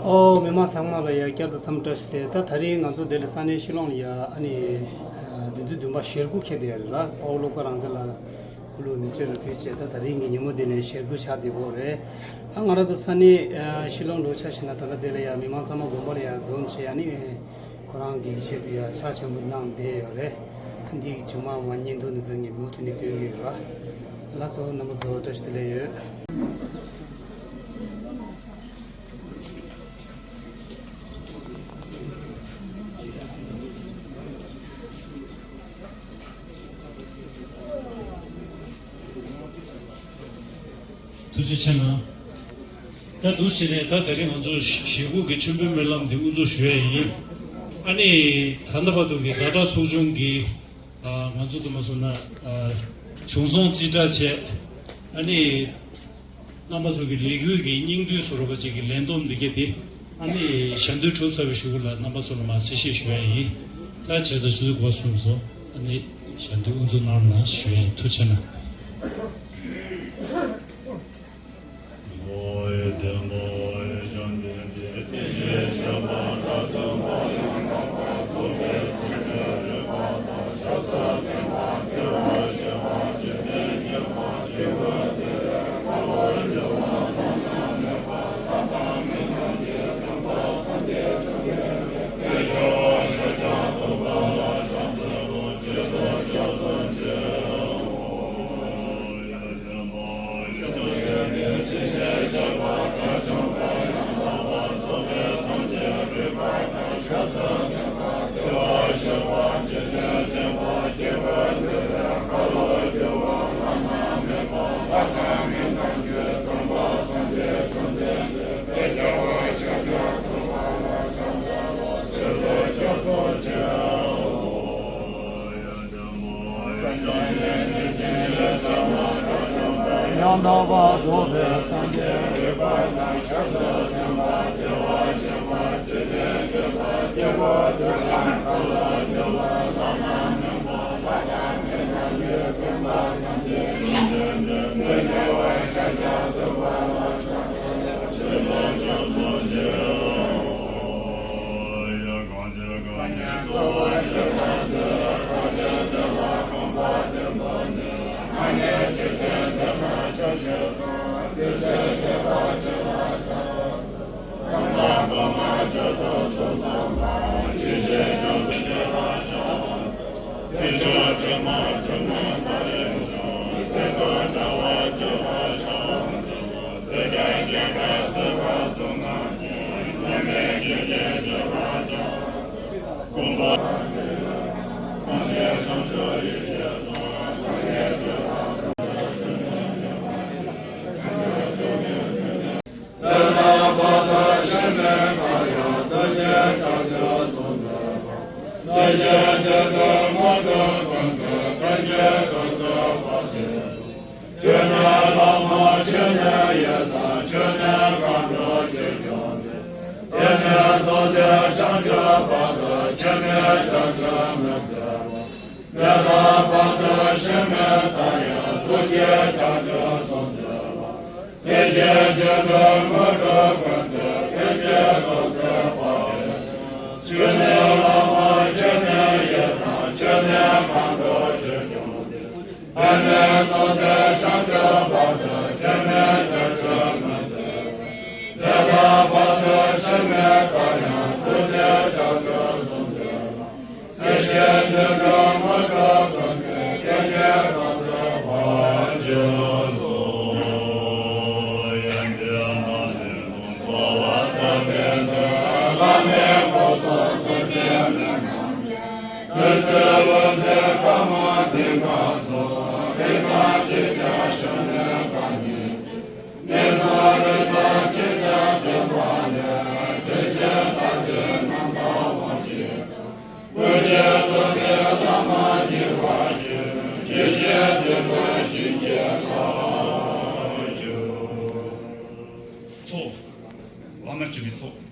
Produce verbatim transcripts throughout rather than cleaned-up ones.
ཨོ། མི་མང་ཚང་མ་ལ་ཡ་བསྐྱར་དུ་འཚམས་བཀྲ་ཤིས་བདེ་ལེགས། ད་ད་རིང་ང་ཚོ་འདི་ལ་ས་གནས་ཤི་ལོང་ལ་ཡ་ཨ་ནི་བདུན་ཚིགས་བདུན་པ་ཞེ་དགུ་འཁེལ་བསྡད་ཡོད་རེད་ལ། དཔའ་བོ་བློ་དགའ་རང་བཙན་ལགས་སྐུ་ལུས་མེ་མཆོད་ལ་ཕུལ་བྱས། ད་ད་རིང་གི་ཉིན་མོ་འདི་ནས་ཞེ་དགུ་ཆགས་བསྡད་ཡོད་རེད། ཨ། ང་རང་ཚོ་ས་གནས་ཨ་ཤི་ལོང་ལ་ཆ་བཞག་ན་ད་ལྟ་འདི་ལ་ཡ་མི་མང་ཚང་མ་དགོན་པ་ལ་ཡ་འཛོམས་བྱས། ཨ་ནི་ཁོ་རང་གི་ཆེད་དུ་ཡ་ཕྱག་ཆེན་པོ་གནང་བསྡད་ཡོད་རེད། ཨ། འདི་གི་བྱུང་བ་མ་བརྙན་ཐུང་འདི་ཚོ་ངས་མུ་མཐུད་ནས་སྟོན་གྱི་ཡོད་རེད། ལགས་སོ། རྣམ་པ་ཚོ་བཀྲ་ཤིས་བདེ་ལེགས་ཡོད། ཐུགས་རྗེ་ཆེ་གནང་། ད་འདུག་བྱས་ནས་ད་དེ་རིང་ང་ཚོ་ཞེ་དགུ་གི་མཆོད་འབུལ་སྨོན་ལམ་འདི་དབུ་འཛུགས་ཞུ་ཡ་ཡིན། ཨ་ནི་ད་ལྟ་བར་དུ་གི་ཛ་དྲག་ཚོགས་ཆུང་གི་ཨ་ང་ཚོ་དུ་མ་སོང་ན་ཨ་བྱུང་སོང་རྩིས་ཁྲ་བྱས། ཨ་ནི་རྣམ་པ་ཚོ་གི་ལས་འགུལ་གྱི་སྙིང་བསྡུས་བཟོ་འདྲ་པོ་ཅིག་གི་ལས་བསྡོམས་འདི་གས་དེ་ཨ་ནི་ཞལ་འདོན་གྲུབ་ཚར་བའི་གཞུག་གུ་ལ་རྣམ་པ་ཚོ་ལ་མར་གསལ་བཤད་ཞུ་ཡ་ཡིན། ད་བྱས་ཙང་ཆུ་ཚོད་དགུ་པ་སོང་སོང་། ཨ་ནི་ཞལ་འདོན་དབུ་འཛུགས་གནང་རོགས་གནང་ཞུ་ཡ་ཡིན། ཐུགས་རྗེ་ཆེ་གནང་། ཡང་དག་པར་རྫོགས་པའི་སངས་རྒྱས་རིག་པ་དང་ཤ་ཟ་སྟོན་པ་བདེ་བར་གཤེགས་པ་ཇི་ལྟའི་དགེ་བ་སྐྱེ་བོ་དུད་འགྲོ་འཁོར་ལོ་སྒྱུར་བ་བླ་ན་མེད་པ་ལྷ་དང་མི་རྣམས་ཀྱི་སྟོན་པ་སངས་རྒྱས་བཅོམ་ལྡན་འདས་མི་དགེ་བ་ཤཱཀྱ་ཐུབ་པ་ལ་ཕྱག་འཚལ་ལོ། ཆོས་ལ་སྐྱབས་སུ་མཆིའོ། ཡ་གང་བྱས་གང་ཉན་གཙོ་བོ་ཇི་ལྟར་མཛད། ས་གཞི་དེ་ལ་གང་ཟག་བརྟེན་པ་ནི། ཨ་ནི་འཇིག་རྟེན་འདི་ན་ཆོས་བཞིན་དུ། དེ་ཚེ་དགེ་བ་ཅི་ལ་ཕྱག་འཚལ་ཏོ། གང་དག་པདྨ་བཅུ་ཐོབ་གསུམ་བསགས་པ། ཇི་བཞིན་ཅུང་ཟད་ཅི་ལ་ཕྱག་འཚལ་ཏོ། ཚིག་སྦྱོར་དྲི་མ་བཅུ་མེད་པར་ཡོངས་སུ། ཟད་དུ་འགྲོ་བ་བཅུ་ལ་ཕྱག་འཚལ་ཏོ། དེ་འདྲའི་སྤྱོད་པས་སྲིད་པ་གསུམ་སྣང་མཁྱེན། མི་མེད་སྤྱོད་ཅིང་སྤྱོད་པར་བྱ། ཀུན་པ་སངས་རྒྱས་བྱང་ཆུབ་ཡེ་ཤེས་སོ། སངས་རྒྱས་ཆོས་དང་ཐམས་ཅད་སེམས་ཉིད་མཁྱེན་པ། དེ་ལྟ་བར་དུ་ཞེན་མེད་མཐའ་ཡས་ཐུགས་རྗེའི་བྱང་ཆུབ་སེམས་མཛད་པ། སྲིད་ཞིའི་རྒྱུ་འབྲས་དངོས་གྲུབ་ཀུན་བཙལ་ཀུན་གྱི་གྲོགས་མཛད་པ་དེས་སོ། ཆོས་ནི་བླ་མ་ཆོས་ནི་ཡི་དམ། ཆོས་ནི་མཁའ་འགྲོ་ཆོས་སྐྱོང་ནི། དེ་ནི་ཚོགས་འདུས་བྱང་ཆུབ་བར་དུ། ཆོས་ནི་བྱང་ཆུབ་མི་ཟད་པ། དེ་ལྟ་བར་དུ་ཞེན་མེད་མཐའ་ཡས་ཐུགས་རྗེའི་བྱང་ཆུབ་སེམས་མཛད་པ། སྲིད་ཞིའི་རྒྱུ་འབྲས་དངོས་གྲུབ་ཀུན་བཙལ་ཀུན་གྱི་གྲོགས་མཛད་པ་དེས། ཆོས་ནི་བླ་མ་ཆོས་ནི་ཡི་དམ། ཆོས་ནི་མཁའ་འགྲོ་ཆོས་སྐྱོང་ནི། དེ་ནི་ཚོགས་འདུས་བྱང་ཆུབ་བར་དུ། ཆོས་ནི་བྱང་ཆུབ་མི་ཟད་པ། དེ་ལྟ་བར་དུ་ཞེན་མེད་མཐའ་ཡས་ཐུགས་རྗེའི་བྱང་ཆུབ་སེམས་མཛད་པ། སྲིད་ཞིའི་རྒྱུ་འབྲས་དངོས་གྲུབ་ཀུན་བཙལ་ཀུན་གྱི་གྲོགས་མཛད་པ་དེས་སོ། ཡོན་ཏན་མ་ལུས་ལོངས་སུ་སྤྱོད་པའི་མཐུ། བླ་མའི་སྐུ་གསུང་ཐུགས་ཀྱི་མན་ངག་ལས། བདུད་རྩི་འོད་ཟེར་དཀར་དམར་མཐིང་ག་སོགས། རིགས་དང་ཆོས་ཀྱང་གཞུང་ལས་བཏང་ཉིད་ཀྱིས། ངན་སོང་རིགས་དང་ཆོས་ཀྱང་འདུལ་བ་ལས། བདེ་གཤེགས་རྟག་བརྒྱད་རྣམ་དག་དབང་བཞི་དང་། ཀུན་གཞི་རྡོ་རྗེ་བླ་མ་ཉེ་བར་ཞུ། ཇི་བཞིན་དུ་བཞིན་གྱིས་བསྔགས་བརྗོད། ཚོགས། བླ་མ་སྤྱི་བོའི་ཚོགས།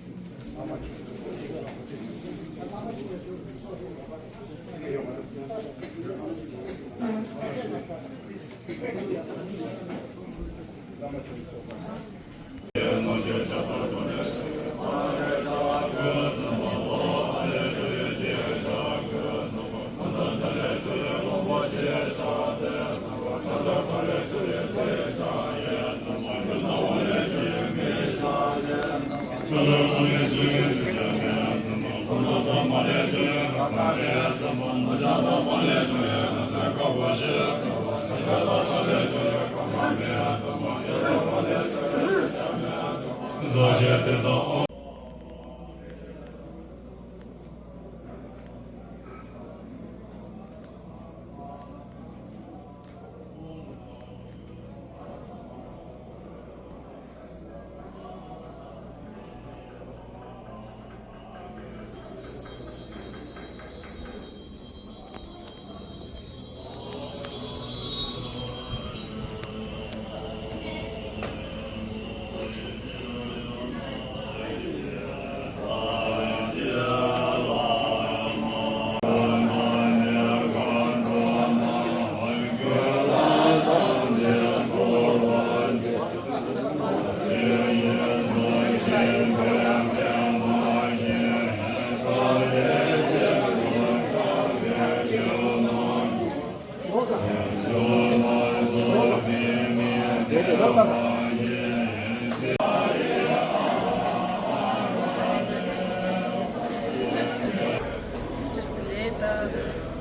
Just delay ད་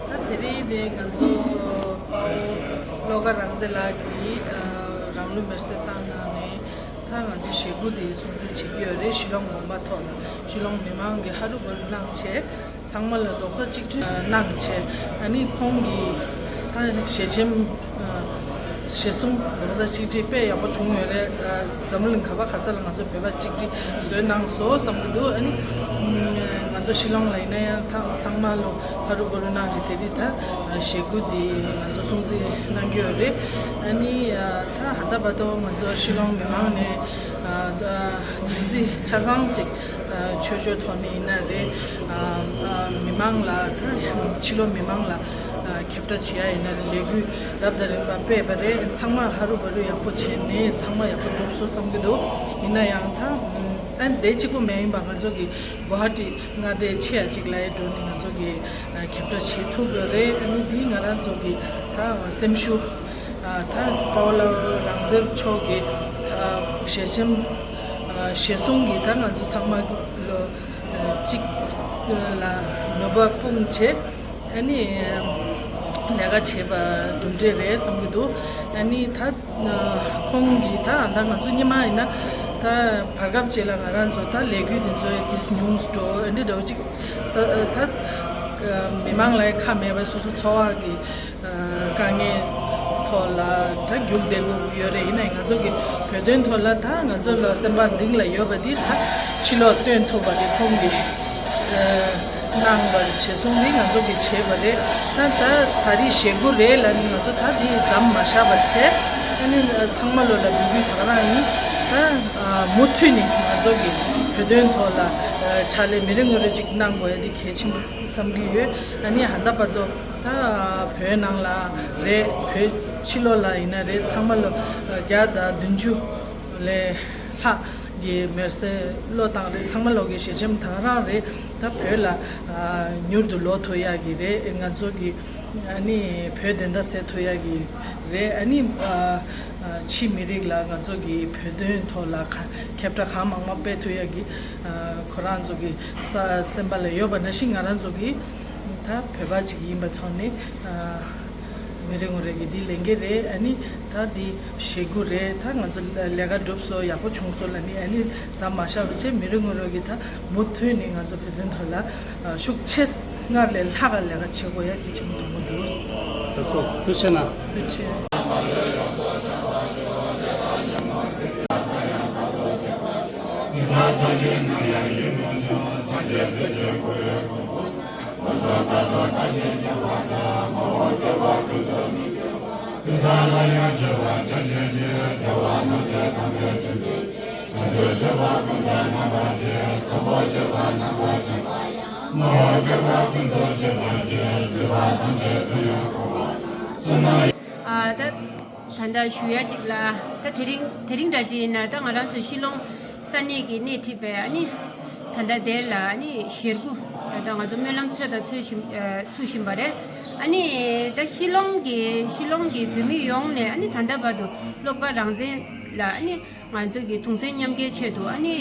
ད་དེ་རིང་དེ་ང་ཚོ་དཔའ་བོ་བློ་དགའ་རང་བཙན་ལགས་ཀྱིས་ཨ་རང་ལུས་མེར་སྲེག་བཏང་གནང་ནས་ད་ང་ཚོ་ཞེ་དགུ་དེ་སྲུང་བརྩི་བྱེད་ཀྱི་ཡོད་རེད། ཤི་ལོང་ངོ་མ་ཐོག་ལ་ཤི་ལོང་མི་མང་གིས་ཧ་རུ་བ་རུ་གནང་བྱས། ཚང་མ་ལ་རྡོག་རྩ་གཅིག་སྒྲིལ་གནང་བྱས། ཨ་ནི་ཁོང་གིས་ད་ཞལ་ཆེམས་ཞལ་གསུང་རྡོག་རྩ་གཅིག་སྒྲིལ་དཔེ་ཡག་པོ་བྱུང་ཡོད་རེད། འཛམ་བུ་གླིང་ག་པ་ག་ས་ལ་ང་ཚོ་བོད་པ་གཅིག་སྒྲིལ་བཟོས་གནང་སོང་བསམ་གྱི་འདུག་ཨ་ནི་ང་ཚོ་ཤི་ལོང་ལ་ཡིན་ན་ཡང་ད་ཚང་མ་ལོ་ཧ་རུ་བ་རུ་གནང་བྱས་དེ་རིང་ད་ཞེ་དགུ་དེ་ང་ཚོ་སྲུང་བརྩི་གནང་གི་ཡོད་རེད། ཨ་ནི་ད་ཧ་ད་བ་དོ་ང་ཚོ་ཤི་ལོང་མི་མང་ནས་བདུན་ཚིགས་ཆ་ཚང་ཅིག་ཆོས་ཕྱོགས་ཐོག་ནས་ཡིན་ན་རེད། མི་མང་ལ་ད་ཕྱི་ལོགས་མི་མང་ལ་ཁྱབ་བསྒྲགས་བྱེད་ཡ་ཡིན་ན་རེད། ལས་འགུལ་རབ་དང་རིམ་པ་སྤེལ་བ་རེད། ཚང་མ་ཧ་རུ་བ་རུ་ཡག་པོ་བྱས་ནས་ཚང་མ་ཡག་པོ་འགྲུབ་སོང་བསམ་གྱི་འདུག་ཡིན་ན་ཡང་ད་ཨ་ནི་དེ་གཅིག་པོ་མ་ཡིན་པ་ང་ཚོ་གི་གོ་ཧ་ཊི་མངའ་སྡེ་ཆེ་ཡ་གཅིག་ལ་ཡ་འགྲོ་ནས་ང་ཚོ་གི་ཁྱབ་བསྒྲགས་བྱེད་ཐུབ་ཡོད་རེད། ཨ་ནི་འདི་ང་རང་ཚོ་གི་ད་སེམས་ཤུགས། ད་དཔའ་བོ་བློ་དགའ་རང་བཙན་མཆོག་གི་ཞལ་ཆེམས་ཞལ་གསུང་གིས་ད་ང་ཚོ་ཚང་མ་ལོ་གཅིག་ལ་ནུས་པ་སྤུངས་བྱས། ཨ་ནི་ལས་ཀ་བྱེད་པ་གྲུབ་འབྲས་རེད་བསམ་གྱི་འདུག་ཨ་ནི་ད་ཁོང་གིས་ད་ད་ང་ཚོ་སྔོན་མ་ཡིན་ན་ད་བར་སྐབས་བཅས་ལ་ང་རང་ཚོ་ད་ལས་འགུལ་འདི་ཚོ་དེ་ཉུང་འགྲོ་འདི་འདྲ་བོ་ཅིག་ས་ད་མི་མང་ལ་ཁ་མེད་པ་སོ་སོ་འཚོ་བ་གི་དཀའ་ངལ་ཐོག་ལ་ད་རྒྱུགས་བསྡད་དགོས་ཀྱི་ཡོད་རེད། ཡིན་ནའི་ང་ཚོ་གི་བོད་དོན་ཐོག་ལ་ད་ང་ཚོ་ལ་སེམས་པ་གཏིང་ལ་ཡོད་པ་འདི་ད་ཕྱི་ལོགས་སྟོན་ཐུབ་པ་རེད། ཁོང་གིས་གནང་བར་བྱས་སོང་འདི་ང་ཚོ་གིས་བྱས་པ་རེད། ད་ད་ད་རེས་ཞེ་དགུ་རེད་ལབ་ནས་ང་ཚོ་ད་འདི་མཚམས་མ་བཞག་པ་བྱས། ཨ་ནི་ཚང་མ་ལོ་ལ་འབོད་སྐུལ་ད་ག་རང་ཡིན། ད་མུ་མཐུད་ནས་ང་ཚོ་གི་བོད་དོན་ཐོག་ལ་ཕྱག་ལས་མི་རེ་ངོ་རེ་ཅིག་གནང་དགོས་ཡ་འདི་གལ་ཆེན་པོ་བསམ་གྱི་ཡོད། ཨ་ནི་ཧ་ད་བར་དུ་ད་བོད་ནང་ལ་རེད། བོད་ཕྱི་ལོགས་ལ་ཡིན་ན་རེད། ཚང་མ་ལོ་བརྒྱ་དང་བདུན་ཅུ་ལས་ལྷག་གི་མེར་སྲེག་བློས་བཏང་རེད། ཚང་མ་ལོ་གི་ཞལ་ཆེམས་ད་ག་རང་རེད། ད་བོད་ལ་མྱུར་དུ་ལོག་ཐུབ་ཡག་གི་རེད། ང་ཚོ་གི་ཨ་ནི་བོད་བདེན་མཐའ་གསལ་ཐུབ་ཡག་གི་རེད། ཨ་ནི་ཕྱི་མི་རིགས་ལ་ང་ཚོ་གི་བོད་དོན་ཐོག་ལ་ཁ་ཁྱབ་བསྒྲགས་གང་མང་མང་སྤེལ་ཐུབ་ཡག་གི་ཁོ་རང་ཚོ་གི་ས་སེམས་པ་ལ་ཡོད་པ་ནང་བཞིན་ང་རང་ཚོ་གི་ད་བོད་པ་ཅིག་ཡིན་པ་ཐོག་ནས་མི་རེ་ངོ་རེ་གི་འདི་ལས་འགན་རེད། ཨ་ནི་ད་འདི་ཞེ་དགུ་རེད། ད་ང་ཚོ་ལས་ཀ་འགྲུབ་སོང་། ཡག་པོ་བྱུང་སོང་ལབ་ནི་ཨ་ནི་མཚམས་མ་བཞག་པ་བྱས། མི་རེ་ངོ་རེ་གི་ད་མུ་མཐུད་ནས་ང་ཚོ་བོད་དོན་ཐོག་ལ་ཤུགས་ཆེ་སྔར་ལས་ལྷག་ག་ལས་ཀ་བྱེད་དགོས་ཡ་གལ་ཆེན་པོ་འདུག་མོ་འདུག་ལགས་སོ། ཐུགས་རྗེ་གནང་། ཐུགས་རྗེ་ཆེ། ཨ་ད་ད་ལྟ་ཞུ་ཡ་ཅིག་ལ། ད་དེ་རིང་དེ་རིང་འདྲ་ཅིག་ཡིན་ན་ད་ང་རང་ཚོ་ཤི་ལོང་ས་གནས་ཀྱི་སྣེ་ཁྲིད་པའི་ཨ་ནི་ད་ལྟ་དེ་ལ་ཨ་ནི་ཞེ་དགུ་ད་ལྟ་ང་ཚོ་སྨོན་ལམ་ཚོད་ལྟ་ཚུད་བཞིན་ཨ་ཚུགས་བཞིན་པ་རེད། ཨ་ནི་ད་ཤི་ལོང་གི་ཤི་ལོང་གི་བོད་མི་ཡོངས་ནས་ཨ་ནི་ད་ལྟ་བར་དུ་བློ་དགའ་རང་བཙན་ ལ་ཨ་ནི་ང་ཚོ་གི་གདུང་སེམས་མཉམ་སྐྱེའི་ཆེད་དུ་ཨ་ནི་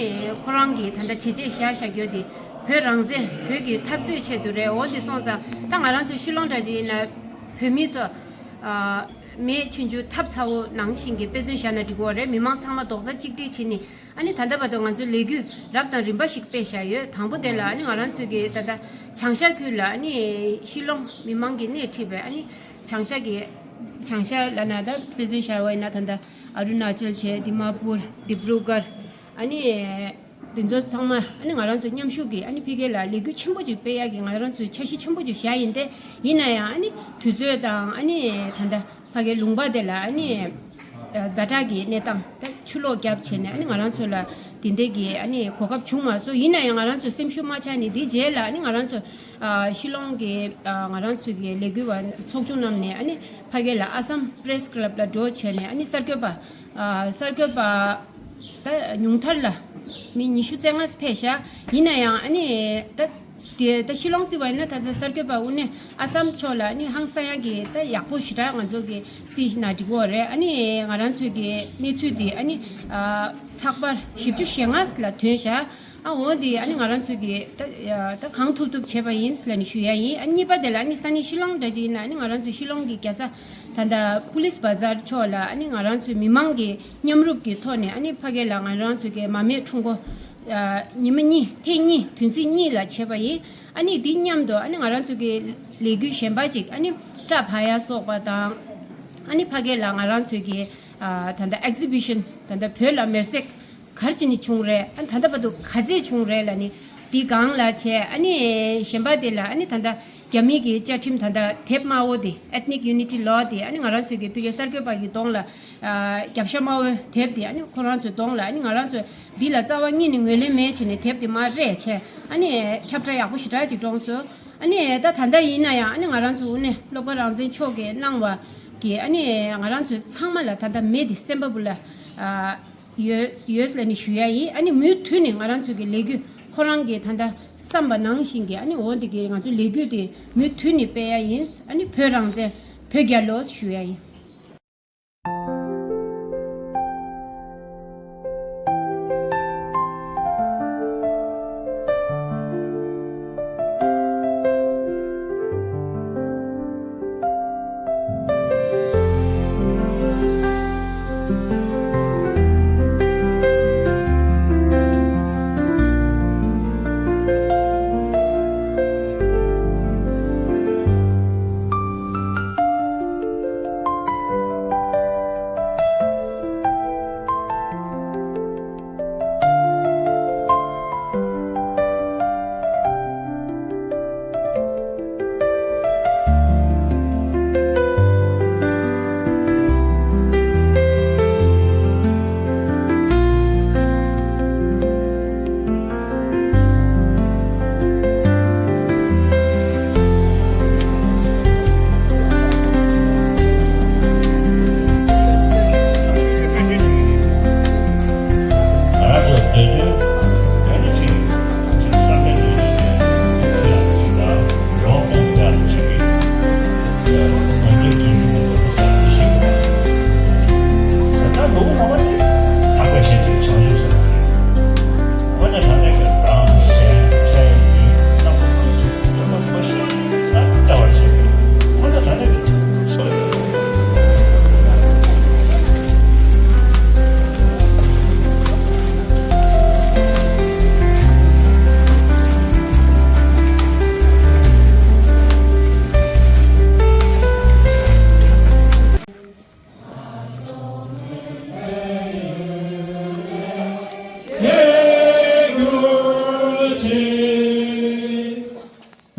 ཁོ་རང་གི་ད་ལྟ་བྱས་རྗེས་བཞག་བཞག་རྒྱུ་དེ་བོད་རང་བཙན་བོད་ཀྱི་འཐབ་རྩོད་ཆེད་དུ་རེད། འོ་འདི་སོང་ཙང་ད་ང་རང་ཚོ་ཤི་ལོང་འདྲ་ཅིག་ཡིན་ན་བོད་མི་ཚོ་ཨ་མེ་ཆུང་ཆུང་ཐབ་ཚ་བོ་ནང་བཞིན་གྱི་དཔེ་མཚོན་བཞག་ན་འགྲིག་གི་རེད། མི་མང་ཚང་མ་རྡོག་རྩ་གཅིག་སྒྲིལ་བྱས་ནས་ཨ་ནི་ད་ལྟ་བར་དུ་ང་ཚོ་ལས་འགུལ་རབ་དང་རིམ་པ་ཞིག་སྤེལ་བཞག་ཡོད། དང་པོ་དེ་ལ་ཨ་ནི་ང་རང་ཚོ་གི་ད་ལྟ་བྱང་ཤར་ཁུལ་ལ་ཨ་ནི་ཤི་ལོང་མི་མང་གིས་སྣེ་ཁྲིད་པའི་ཨ་ནི་བྱང་ཤར་གྱི་བྱང་ཤར་ལ་ན་ད་དཔེ་མཚོན་བཞག་པ་ཡིན་ན་ད་ལྟ་ཨ་རུ་ན་ཅལ་བྱས་དི་མ་པུར་དི་བྲུ་གར་ཨ་ནི་འདི་ཚོ་ཚང་མ་ཨ་ནི་ང་རང་ཚོ་མཉམ་ཞུགས་ཀྱིས་ཨ་ནི་ཕ་གི་ལ་ལས་འགུལ་ཆེན་པོ་ཅིག་སྤེལ་ཡག་གི་ང་རང་ཚོས་འཆར་གཞི་ཆེན་པོ་ཅིག་བཞག་ཡིན་ཏེ། ཡིན་ན་ཡང་ཨ་ནི་དུས་ཚོད་དང་ཨ་ནི་ད་ལྟ་ཕ་གིའི་ལུང་པ་དེ་ལ་ཨ་ནི་ཛ་དྲག་གི་གནས་སྟངས་ད་ཆུ་ལོག་བརྒྱབ་བྱས་ནས་ཨ་ནི་ང་རང་ཚོ་ལ་དེ་འདྲས་ཀྱི་ཨ་ནི་གོ་སྐབས་བྱུང་མ་སོང་། ཡིན་ན་ཡང་ང་རང་ཚོ་སེམས་ཤུགས་མ་ཆག་ནས་དེའི་རྗེས་ལ་ཨ་ནི་ང་རང་ཚོ་ཤི་ལོང་གི་ང་རང་ཚོ་གི་ལས་འགུལ་བ་ཚོགས་ཆུང་རྣམས་ནས་ཨ་ནི་ཕ་གི་ལ་ཨ་སམ་པྲེ་སི་ཀི་ལབ་ལ་འགྲོ་བྱས་ནས་ཨ་ནི་གསར་འགོད་པ་གསར་འགོད་པ་ད་ཉུང་མཐར་ལ་མི་ཉི་ཤུ་རྩ་ལྔ་ཕེབས་ཤག་ཡིན་ན་ཡང་ཨ་ནི་ད་དེ་ད་ཤི་ལོང་བརྩི་བ་ཡིན་ན་ད་ལྟ་གསར་འགོད་པ་དངོས་གནས་ཨ་སམ་ཕྱོགས་ལ་ཨ་ནི་ཧང་སང་ཡག་གི་ད་ཡག་པོ་ཞེ་དྲག་ང་ཚོ་གི་རྩིས་ན་འགྲིག་གི་རེད། ཨ་ནི་ང་རང་ཚོའི་གི་གནས་ཚུལ་དེ་ཨ་ནི་ཚགས་པར་བཞི་བཅུ་ཞེ་ལྔ་ལ་ཐོན་ཤག་ཨ་འོ་དེ་ཨ་ནི་ང་རང་ཚོའི་གི་ད་ད་གང་ཐུབ་ཐུབ་བྱས་པ་ཡིན་ལབ་ནས་ཞུ་ཡ་ཡིན། ཨ་གཉིས་པ་དེ་ལ་ཨ་ནི་ས་གནས་ཤི་ལོང་འདྲ་ཅིག་ཡིན་ན་ཨ་ནི་ང་རང་ཚོའི་ཤི་ལོང་གི་རྒྱལ་ས་ད་ལྟ་པུ་ལིས་བ་ཛར་ཕྱོགས་ལ་ཨ་ནི་ང་རང་ཚོའི་མི་མང་གི་མཉམ་རུབ་ཀྱི་ཐོག་ནས་ཨ་ནི་ཕ་གི་ལ་ང་རང་ཚོ་གི་མར་མེ་ཁྲོམ་སྐོར་ཉི་མ་གཉིས་ཐེངས་གཉིས་དུས་ཚིགས་གཉིས་ལ་བྱས་པ་ཡིན། ཨ་ནི་འདི་མཉམ་དུ་ཨ་ནི་ང་རང་ཚོ་གི་ལས་འགུལ་གཞན་པ་ཅིག་ཨ་ནི་སྐྲ་བག་ཡ་སོགས་པ་དང་ཨ་ནི་ཕ་གི་ལ་ང་རང་ཚོ་གི་ད་ལྟ་ཨེག་ཛི་བི་ཤན་ད་ལྟ་བོད་ལ་མེར་སྲེག་ག་རེ་བྱས་ནས་བྱུང་རེད། ཨ་ནི་ད་ལྟ་བར་དུ་ག་ཚད་བྱུང་རེད་ལབ་ནི་འདི་སྒང་ལ་བྱས། ཨ་ནི་གཞན་པ་དེ་ལ་ཨ་ནི་ད་ལྟ་རྒྱ་མི་གི་བཅའ་ཁྲིམས་ད་ལྟ་དེབ་དམར་པོ་དེ་Ethnic Unity Law དེ་ཨ་ནི་ང་རང་ཚོའི་གི་ཕ་གི་གསར་འགོད་པ་གི་གདོང་ལ་རྒྱབ་ཤ་དམར་པོའི་དེབ་དེ་ཨ་ནི་ཁོ་རང་ཚོའི་གདོང་ལ་ཨ་ནི་ང་རང་ཚོ་འདི་ལ་རྩ་བ་ཉིད་ནས་ངོས་ལེན་མེད་བྱས་ནས་དེབ་དེ་མར་རེད་བྱས། ཨ་ནི་ཁྱབ་བསྒྲགས་ཡག་པོ་ཞེ་དྲག་ཅིག་བཀྲོངས་སོང་། ཨ་ནི་ད་ད་ལྟ་ཡིན་ན་ཡང་ཨ་ནི་ང་རང་ཚོ་དངོས་གནས་སློབ་དཔོན་རང་བཙན་མཆོག་གིས་གནང་བ་གི་ཨ་ནི་ང་རང་ཚོ་ཚང་མ་ལ་ད་ལྟ་མེ་དེ་སེམས་པ་བུ་ལ་ཡོད་ཡོད་ལབ་ནས་ཞུ་ཡ་ཡིན། ཨ་ནི་མུ་མཐུད་ནས་ང་རང་ཚོ་གི་ལས་འགུལ་ཁོ་རང་གི་ད་ལྟ་བསམ་པ་ནང་བཞིན་གྱི་ཨ་ནི་འོ་འདི་གི་ང་ཚོ་ལས་འགུལ་དེ་མུ་མཐུད་ནས་སྤེལ་ཡ་ཡིན། ཨ་ནི་བོད་རང་བཙན་བོད་རྒྱལ་ལོ་ཞུ་ཡ་ཡིན།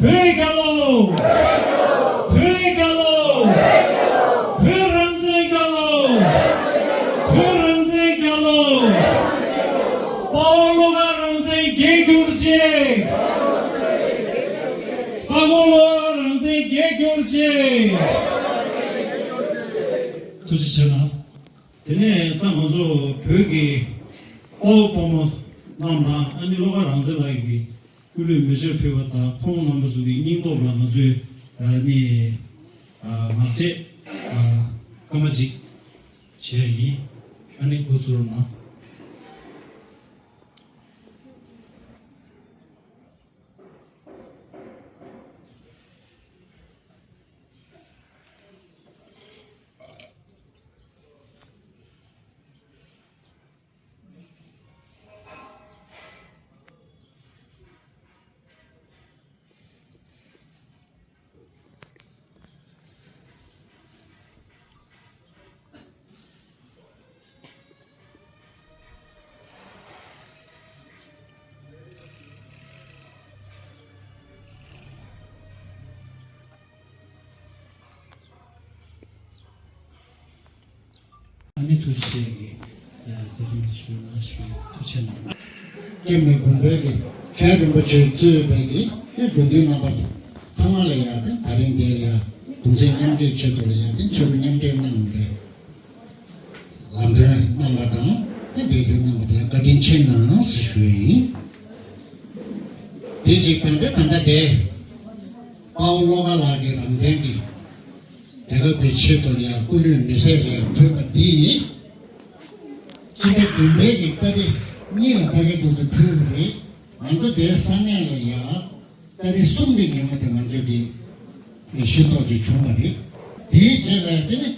བོད་རྒྱལ་ལོ། བོད་རྒྱལ་ལོ། བོད་རང་བཙན་རྒྱལ་ལོ། བོད་རང་བཙན་རྒྱལ་ལོ། དཔའ་བོ་བློ་དགའ་རང་བཙན་རྒྱལ་གྱུར་ཅིག་དཔའ་བོ་བློ་དགའ་རང་བཙན་རྒྱལ་གྱུར་ཅིག་ཐུགས་རྗེ་ཆེ་གནང་། དེ་ནས་ད་ང་ཚོ་བོད་ཀྱི་དཔའ་བོ་དཔའ་མོ་རྣམས་དང་ཨ་ནི་བློ་དགའ་རང་བཙན་ལགས་ཀྱིས་སྐུ་ལུས་མེ་མཆོད་ཕུལ་བ་དང་ཁོང་རྣམ་པ་ཚོ་གི་སྙིང་སྟོབས་ལ་ང་ཚོས་ཨ་ནི་ཨ་ངག་བཅད་ཨ་སྐར་མ་གཅིག་བྱས་ཡིན། ཨ་ནི་འགོ་ཚུགས་རོགས་གནང་། ཨ་ནི་ཐུགས་རྗེ་ཆེ་གི་ཡ་རྩ་ཁྲིམས་དེ་ཞུས་ན་ཞུས་ཐུགས་ཆེ་གནང་། ཀེམ་ནས་དགོན་པའི་གི་མཁན་རིན་པོ་ཆེ་གཙོས་པའི་གི་དགེ་འདུན་རྣམ་པ་ཚང་མ་ལ་ཡ་དེ་ད་རིང་འདིར་ཡ་གདུང་སེམས་མཉམ་སྐྱེད་ཆེད་དུ་ལ་ཡ་དེ་ཕྱག་རོགས་མཉམ་འབྲེལ་གནང་སྟེ། ལམ་སྟོན་གནང་བ་དང་དེ་འབྲེལ་མཐུད་གནང་བ་དེ་ལ་བཀའ་དྲིན་ཆེ་གནང་ཞེས་ཞུ་ཡི་ཡིན། དེ་གཅིག་དང་དེ་ད་ལྟ་དེ་དཔའ་བོ་བློ་དགའ་ལགས་ཀྱི་རང་བཙན་གྱི་རྒྱལ་ཁབ་ཀྱི་ཆེད་དུ་ཡང་སྐུ་ལུས་མེ་སྲེག་ལ་ཡང་ཕུལ་བ་འདི་ཡིན། སྤྱི་ཟླ་བདུན་པའི་གི་ཏ་རིག་གཉིས་ལ་ཕ་གི་འདུག་ཚེ་ཕུལ་བ་རེད། ང་ཚོ་དེའི་ས་གནས་ལ་ཡང་ཏ་རིག་གསུམ་གྱི་ཉིན་མོ་དེ་ང་ཚོ་གི་ཤེས་རྟོགས་ཅིག་བྱུང་བ་རེད། དེའི་རྗེས་ལ་དེ་ནི།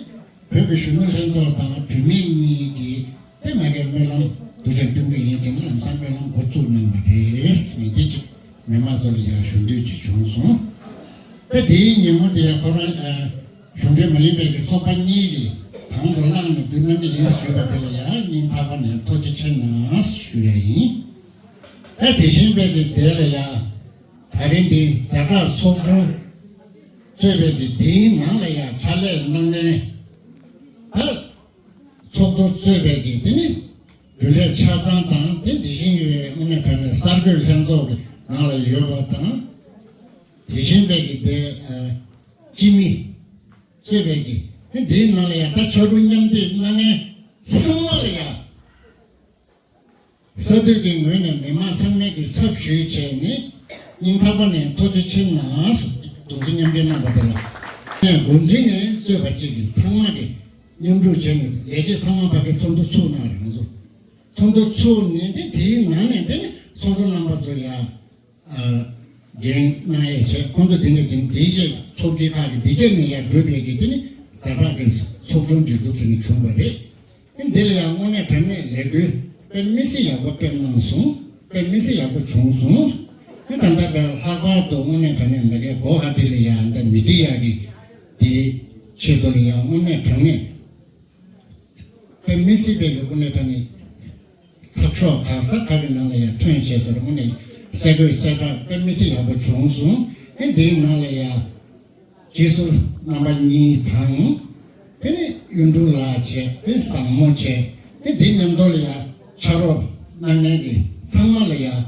བོད་ཀྱི་གཞོན་ནུ་ལྷན་ཚོགས་དང་བུད་མེད་གཉིས་ཀྱིས་དེ་མ་གའི་སྨོན་ལམ་དུ་ཆེན་བསྟུན་གྱི་ཡིན་ཅེས་ནས་ལམ་སང་སྨོན་ལམ་འགོ་བཙུགས་གནང་བ་རེད། ངས་འདི་ཅིག་མི་མང་ཚོ་ལ་ཡང་ཞུ་འདོད་ཅིག་བྱུང་སོང་། ད་དེའི་ཉིན་མོ་དེ་ཡང་ཁོ་རང་གཞུང་འབྲེལ་མ་ཡིན་པའི་གི་ཚོགས་པ་གཉིས་ཀྱིས་དང་དུ་བླངས་ནས་བསྡུ་གནང་གི་ཡིན་ཞུས་པ་དེ་ལ་ཡང་སྙིང་ཐག་པ་ནས་ཐུགས་རྗེ་ཆེ་གནང་ཞུ་ཡ་ཡིན། ད་དེ་བཞིན་པའི་གི་དེ་ལ་ཡང་ད་རིང་འདི་ཛ་དྲག་ཚོགས་ཆུང་གཙོས་པའི་གི་དེའི་ནང་ལ་ཡང་ཕྱག་ལས་གནང་མཁན་ད། ཚོགས་གཙོ་གཙོས་པའི་གི་དེ་ནི་རྒྱུན་ལས་ཆ་ཚང་དང་དེ་དེ་བཞིན་གྱི་དངོས་གནས་དྲང་གནས་གསར་འགོད་ལྷན་ཚོགས་ཀྱི་ནང་ལ་ཡོད་པ་དང་། དེ་བཞིན་པའི་གི་དེ་སྤྱི་མི་གཙོས་པའི་གི་དེ་འདིའི་ནང་ལ་ཡང་ད་ཕྱག་རོགས་མཉམ་འདེགས་གནང་མཁན་ཚང་མ་ལ་ཡང་གསར་གཏོད་ཀྱི་ངོས་ནས་མི་མང་ཚང་མའི་གི་ཚབ་ཞུས་བྱས་ནས་སྙིང་ཐག་པ་ནས་ཐུགས་རྗེ་ཆེ་གནང་གདུང་སེམས་མཉམ་སྐྱེད་གནང་བ་དེ་ལ་ངས་འགོ་འཛིན་ནས་གཙོས་པ་བཅས་ཀྱི་ཚང་མ་གི་མཉམ་རུབ་བྱས་ནས་ལས་བྱེད་ཚང་མ་ཕ་གི་ཚོགས་འདུ་ཚུགས་གནང་རེད། ང་ཚོ་ཚོགས་འདུ་ཚུགས་ནས་དེ་དེའི་ནང་ནས་དེ་ནི་ཚོགས་གཙོ་རྣམ་པ་ཚོ་ཡ་འགན་གནང་ཡས་བྱས། ཁོང་ཚོ་དེ་ནས་དེ་དེའི་རྗེས་ཚོགས་སྡེ་ཁག་གི་དེ་གས་ནས་ཡ་བགྲོས་པའི་གི་དེ་ནི་ཛ་དྲག་གི་ཚོགས་ཆུང་གྲོས་བསྡུར་བྱས་ནས་བྱུང་བ་རེད། འདི་ལ་ཡང་དངོས་གནས་དྲང་གནས་ལས་འགུལ་དཔེ་མི་སྲིད་ཡག་པོ་སྤེལ་གནང་སོང་། དཔེ་མི་སྲིད་ཡག་པོ་བྱུང་སོང་། ཨེ་ད་ལྟ་བའི་ལྷག་པར་དུ་དངོས་གནས་དྲང་གནས་མ་གའི་སྒོ་ཧ་དེ་ལ་ཡང་འདི་མི་འགྲིག་ཡག་གི་དེའི་ཆེད་དུ་ལ་ཡང་དངོས་གནས་དྲང་གནས་དཔེ་མི་སྲིད་པའི་གི་དངོས་གནས་དྲང་གནས་ཚགས་ཤོག་ག་ས་ག་གི་ནང་ལ་ཡང་ཐོན་བྱས་ཟེར་དངོས་གནས་གསལ་འགོད་གསལ་བསྒྲགས་དཔེ་མི་སྲིད་ཡག་པོ་བྱུང་སོང་། ཨེ་འདིའི་ནང་ལ་ཡང་རྗེས་སུ་རྣམ་པ་གཉིས་དང་། དེ་ནས་གཡུ་འབྲུག་ལགས་བྱས། དེ་བཟང་མོ་བྱས། དེ་འདི་མཉམ་དུ་ལ་ཡང་ཕྱག་རོགས་གནང་མཁན་གྱི་ཚང་མ་ལ་ཡང་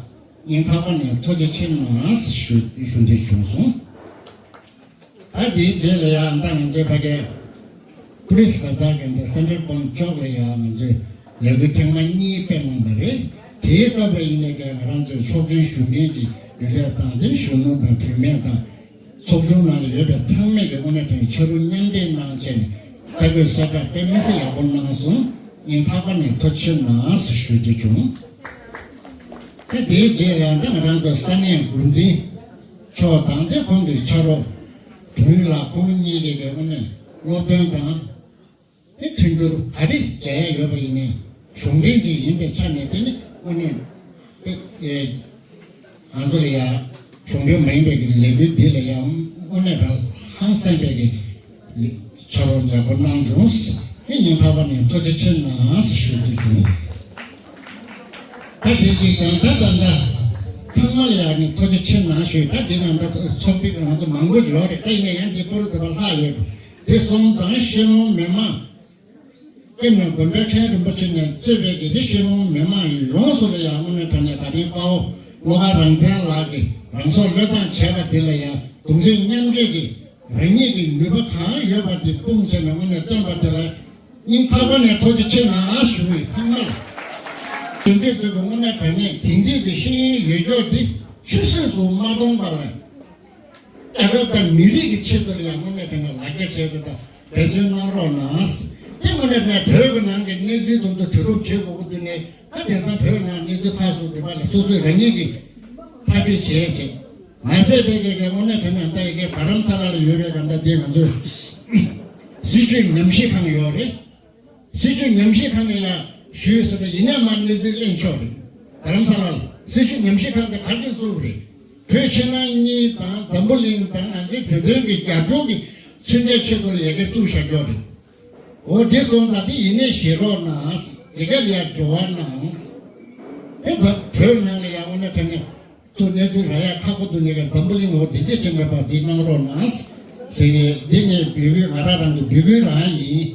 སྙིང་ཐག་པ་ནས་ཐུགས་རྗེ་ཆེ་གནང་ཞུ་ཞུ་འདོད་བྱུང་སོང་། ད་དེའི་རྗེས་ལ་ཡང་ད་ང་ཚོའི་ཕ་གའི་པུ་ལིས་བ་ཟ་གི་འདི་སེན་ཊར་པོན་ཅོག་ལ་ཡང་ང་ཚོས་ལས་འགུལ་ཐེངས་མ་གཉིས་སྤེལ་གནང་བ་རེད། དེའི་སྐབས་ལ་ཡིན་ནའི་ཀྱང་ང་རང་ཚོའི་ཆོག་མཆན་ཞུ་མཁན་གྱི་རྒྱུན་ལས་དང་དེ་གཞོན་ནུ་དང་བུད་མེད་དང་། ཚོགས་ཆུང་ནང་ལ་ཡོད་པའི་ཚང་མས་ཀྱི་དངོས་གནས་དྲང་གནས་ཕྱག་རོགས་མཉམ་འདེགས་གནང་བྱས་ནས་གསར་འགོད་གསལ་བསྒྲགས་དཔེ་མི་སྲིད་ཡག་པོ་གནང་སོང་། སྙིང་ཐག་པ་ནས་ཐུགས་རྗེ་ཆེ་གནང་ཞེས་ཞུ་རྒྱུ་བྱུང་། དེ་དེའི་རྗེས་ལ་ཡང་ད་ང་རང་ཚོ་ས་གནས་འགོ་འཛིན་མཆོག་དང་དེ་ཁོང་གི་ཕྱག་རོགས་དྲུང་ཡིག་ལགས་ཁོང་གཉིས་ཀྱིས་ཀྱི་དངོས་གནས་སློབ་སྟོན་དང་། དེ་མཐུན་འགྱུར་ག་རེ་བྱས་ཡོད་པ་ཡིན་ནའི་གཞུང་འབྲེལ་ཅིག་ཡིན་པའི་ཆ་ནས་དེ་ནི་དངོས་གནས་ཨེ་ང་ཚོ་ལ་ཡང་གཞུང་འབྲེལ་མ་ཡིན་པའི་གི་ལས་འགུལ་འདི་ལ་ཡང་དངོས་གནས་དྲང་ཧང་སངས་པའི་གི་ཕྱག་རོགས་ཡག་པོ་གནང་བྱུང་། དེ་སྙིང་ཐག་པ་ནས་ཐུགས་རྗེ་ཆེ་གནང་ཞུ་རྒྱུ་བྱུང་། ད་དེ་གཅིག་དང་ད་ད་ད་ཚང་མ་ལ་ཡང་ནི་ཐུགས་རྗེ་ཆེ་གནང་ཞུས། ད་དེ་ནང་ད་ཚོགས་སྡེ་ང་ཚོ་མང་པོ་ཡོད་རེད། ད་ཡིན་ན་ཡང་དེ་པོ་རུ་དེ་བ་ལྷག་ཡོད། དེ་སོང་ཙང་ཤེས་ལོང་མི་མང་། དེ་ནས་དགོན་པའི་མཁན་རིན་པོ་ཆེ་ནས་གཙོས་པའི་དགེ་ལྡན་ཤེས་ལོང་མི་མང་ཡོངས་སུ་ལ་ཡང་དངོས་གནས་དྲང་གནས་ད་ཐེངས་དཔའ་བོ་བློ་དགའ་རང་བཙན་ལགས་ཀྱིས་རང་སྲོག་བློས་བཏང་བྱས་པ་འདི་ལ་ཡང་གདུང་སེམས་མཉམ་སྐྱེད་ཀྱིས་རང་ཉིད་ཀྱི་ནུས་པ་གང་ཡོད་པ་དེ་སྤུངས་བྱས་ནས་དངོས་གནས་བཏོན་པ་དེ་ལ་སྙིང་ཐག་པ་ནས་ཐུགས་རྗེ་ཆེ་གནང་ཞུ་བའི་ཚང་མ་ལ། གཞོན་སྐྱེས་ཚོས་དངོས་གནས་དྲང་གནས་དེང་དུས་ཀྱི་ཤེས་ཡོན་ཡོད་ཀྱོག་འདི་ཆུད་ཟོས་སུ་མ་གཏོང་པ་ལ། རྒྱལ་ཁབ་དང་མི་རིགས་ཀྱི་ཆེད་དུ་ལ་ཡང་དངོས་གནས་དྲང་གནས་ལག་རྒྱ་བྱས་ཟེར་དང་འབད་བརྩོན་གནང་རོགས་གནང་། དངོས་གནས་ནས་བོད་ཀྱི་ནང་གི་གནས་ཚུལ་དེ་ཚོ་གྲོས་བསྡུར་བྱེད་དགོས་ཀྱི་འདུག་ནས། ཨ་དེང་སང་བོད་ནང་གནས་ཚུལ་ཁག་སོགས་འདི་པ་ལ་སོ་སོས་རང་ཉིད་ཀྱིས་ཐག་གཅོད་བྱས་བྱས། མ་ཟད་པའི་གི་གི་དངོས་གནས་དྲང་གནས་ད་ཡི་གེ་རྡ་རམ་ས་ལ་ལ་ཡོད་པའི་ག་འདྲ་དེ་ང་ཚོས་སྲིད་བྱུས་ཉམས་ཞིབ་ཁང་ཡོད་རེད། སྲིད་བྱུས་ཉམས་ཞིབ་ཁང་ནས་ཡང་ཞུས་ཟེར་བ་ཡིན་ན་མ་གནས་ཚུལ་གླེང་ཆོག་རེད། རྡ་རམ་ས་ལ་ལ་སྲིད་བྱུས་ཉམས་ཞིབ་ཁང་དེ་ག་རེ་བྱས་བཙུགས་པ་རེད། བོད་ཕྱི་ནང་གཉིས་དང་འཛམ་བུ་གླིང་དང་ང་ཚོའི་བོད་དོན་གྱི་རྒྱབ་སྐྱོར་གྱི་མཚོན་ཆ་ཆེད་དུ་ལ་ཡ་གི་བཙུགས་བཞག་ཡོད་རེད། འོ་དེ་སོང་ཙང་དེ་ཡིན་ནའི་ཞེས་རོགས་གནང་། དེ་ག་ལ་ཡ་འགྲོ་བ་གནང་། ཨེ་ཛ་བོད་ནང་ལ་ཡ་འོ་ན་དྲན་ནས་ཚུར་གནས་ཚུལ་རག་ཡ་ཁག་པོ་འདུག་ནས་ཀ་འཛམ་བུ་གླིང་འོ་དེ་འདྲས་ཅན་པ་འདི་གནང་རོགས་གནང་ཟེར་ནས་འདི་ནས་འབོད་སྐུལ་ང་རང་རང་གི་འབོད་སྐུལ་རང་ཡིན།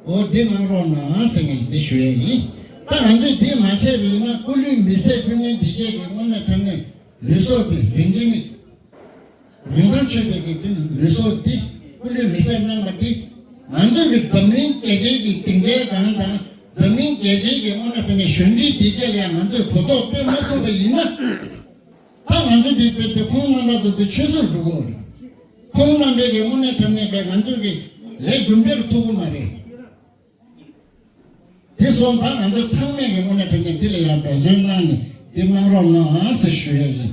འོ་འདི་གནང་རོགས་གནང་ཟེར་ནས་འདི་ཞུ་ཡ་ཡིན། ད་ང་ཚོས་འདི་མ་བྱས་པ་ཡིན་ན་སྐུ་ལུས་མེ་སྲེག་ཕུལ་མཁན་འདི་གས་ཀྱི་དངོས་གནས་དྲང་གནས་ལུས་སྲོག་འདི་རིན་ཆེན་རིན་ཐང་ཆོད་པའི་གི་འདི་ལུས་སྲོག་འདི་སྐུ་ལུས་མེ་སྲེག་གནང་བ་འདི་ང་ཚོ་གི་འཛམ་གླིང་རྒྱལ་སྤྱིའི་གི་སྡིངས་ཆའི་སྒང་དང་འཛམ་གླིང་རྒྱལ་སྤྱིའི་གི་དངོས་གནས་དྲང་གནས་གཞོན་སྐྱེས་འདི་གས་ལ་ཡང་ང་ཚོས་གོ་རྟོགས་སྤེལ་མ་ཚུགས་པ་ཡིན་ན། ད་ང་ཚོ་འདི་དཔེ་དེ་ཁོང་རྣམ་པ་ཚོ་འདི་ཆོས་སྲོལ་འགྲོ་གི་རེད། ཁོང་རྣམ་པའི་གི་དངོས་གནས་དྲང་གནས་པའི་ང་ཚོ་གི་ལས་རྒྱུ་འབྲས་ལ་ཐུག་གི་མ་རེད། དེ་སོང་ཙང་ང་ཚོ་ཚང་མས་ཀྱི་དངོས་གནས་དྲང་གནས་འདི་ལ་ཡང་འབད་བརྩོན་གནང་ནས་འདི་གནང་རོགས་གནང་ཟེར་ཞུ་ཡ་ཡིན།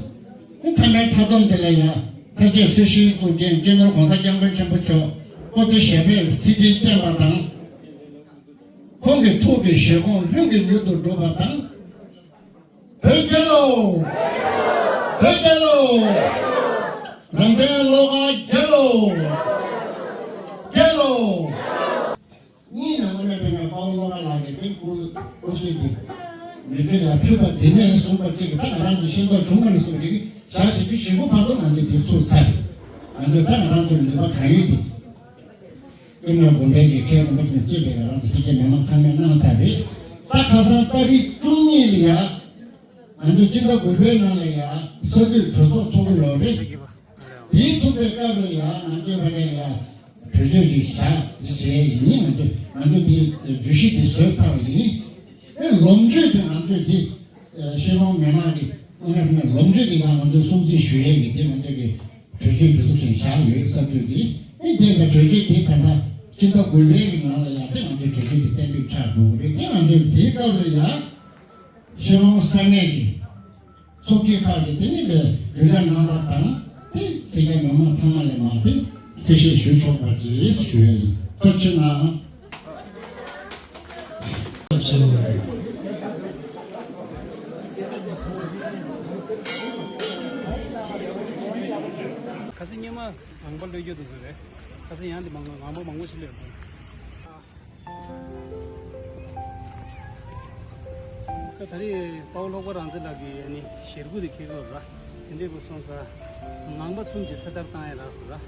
ཨེ་མཐའ་མའི་མཐའ་སྡོམ་དེ་ལ་ཡང་ཕལ་ཆེར་སྲི་ཞུའི་གཙུག་རྒྱན་སྤྱི་ནོར་༸གོང་ས་༸སྐྱབས་མགོན་ཆེན་པོ་མཆོག་སྐུ་ཚེ་ཞབས་པད་སྲིད་མཐའི་བརྟན་པ་དང་། ཁོང་གི་ཐུགས་ཀྱི་བཞེད་དགོངས་ལྷུན་གྱིས་མྱུར་དུ་འགྲུབ་པ་དང་། བོད་རྒྱལ་ལོ། བོད་རྒྱལ་ལོ། རང་བཙན་བློ་དགའ་རྒྱལ་ལོ། རྒྱལ་ལོ། གཉིས་ནང་ལ་དེ་ནས་དཔའ་བོ་བློ་དགའ་ལགས་ཀྱིས་དེ་སྐུ་སྐུ་སྲོག་འདི་མི་ཚེ་ལ་ཕུལ་བ་འདི་ནས་བཟུང་བ་གཅིག་གིས་ད་ང་རང་ཚོ་ཤེས་རྟོགས་བྱུང་བ་ནས་བཟུང་གཅིག་གིས་ཞག་བཞི་བཅུ་ཞེ་དགུ་བར་དུ་ང་ཚོས་འདི་ཚུགས་ཚར་རེད། ང་ཚོས་ད་ང་རང་ཚོའི་ནུས་པ་གང་ཡོད་འདི་ཀུན་ནས་དགོན་པའི་གི་མཁན་རིན་པོ་ཆེ་ནས་གཙོས་པའི་ང་རང་ཚོ་སེར་སྐྱ་མི་མང་ཚང་མས་གནང་ཚར་རེད། ད་ཁ་སང་ཏ་རིག་བཅུ་གཉིས་ལ་ཡ། ང་ཚོ་སྤྱི་ཟླ་དགུ་པའི་ནང་ལ་ཡང་གསར་འགོད་གྲོས་ཚོགས་ཚོགས་ཀྱི་ཡོད་རེད། དེའི་ཚོགས་པའི་སྐབས་ལ་ཡང་ང་ཚོའི་བར་ལ་ཡང་གྲོས་ཆོད་ཅིག་བཞག་ཅིག་བྱས་ཡིན། ང་ཚོ་ང་ཚོ་དེ་བརྗོད་གཞི་དེ་བཟོས་ཚར་བ་ཡིན། ཨེ་ལོ་མཆོད་དེ་ང་ཚོས་དེ་ཤེས་རོང་མི་མང་གི་དངོས་གནས་ལོ་མཆོད་དེ་ཡང་ང་ཚོས་སྲུང་བརྩི་ཞུ་ཡས་ཀྱི་དེ་ང་ཚོ་གི་གྲོས་ཆོད་འདི་འདུག་ཅིག་བཞག་ཡོད་གསར་འགོད་ཀྱི། ཨེ་དེ་ལ་གྲོས་ཆོད་དེ་ད་ལྟ་སྤྱི་ཟླ་དགུ་པའི་གི་ནང་ལ་ཡང་དེ་ང་ཚོའི་གྲོས་ཆོད་དེ་གཏན་འབེབས་ཆགས་འགྲོ་གི་རེད། དེ་ང་ཚོས་དེའི་སྐབས་ལ་ཡང་། ཤེས་རོང་ས་གནས་ཀྱི་ཚོགས་སྐྱིད་ཁག་གིས་དེ་ནི་ལས་རྒྱུན་ལས་གནང་བ་དང་དེ་སེར་སྐྱ་མི་མང་ཚང་མ་ལས་མང་སྟེ་གསལ་བཤད་ཞུ་ཆོག་པ་བཅས་ཞུ་ཡ་ཡིན། ཐུགས་རྗེ་གནང་། ཁ་སང་སྔོན་མ་ངང་པ་ལོས་སྐྱོ་དུ་བཟོས་རེད། ཁ་སང་ཡང་དེ་མང་པོ་ངང་པ་མང་པོ་ཞིག་ལོས་དུ། ད་རེས་དཔའ་བོ་ལྷག་པ་རང་བཙན་ལགས་ཀྱིས་ཨ་ནི་ཞེ་དགུ་དེ་འཁྱེར་གྱི་ཡོད་ར། དེ་འདྲའི་སྐོར་སོང་ཙང་ངང་པ་གསུམ་གྱི་ཚེ་ཐར་བཏང་ཡ་རག་སོང་ར།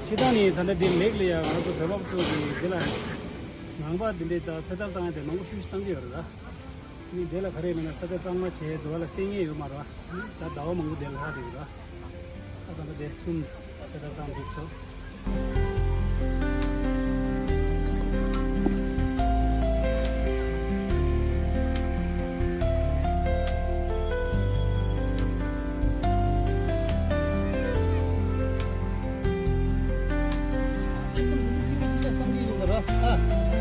སྤྱིར་བཏང་ནི་ད་ལྟ་འདི་ལེགས་ལ་ཡ་ང་ཚོ་བོད་པ་ཚོ་གི་འདི་ལ་ངང་པ་འདི་འདྲའི་ད་ཚེ་ཐར་བཏང་ཡ་དེ་མང་པོ་ཤུགས་ཤུགས་བཏང་གི་ཡོད་རེད་ད། ནི་དེ་ལ་ག་རེ་མེད་ན་ས་ཆ་གཙང་མ་བྱས་འགྲོ་བ་ལ་སེང་ངེ་ཡོད་མ་རེད་བ། ད་ཟླ་བ་མང་པོ་དེ་ལྷག་དེ་ཡོད་ར། ཨ་ད་ལྟ་དེ་གསུམ་ཚེ་ཐར་བཏང་འདུག་སོ། ཨ།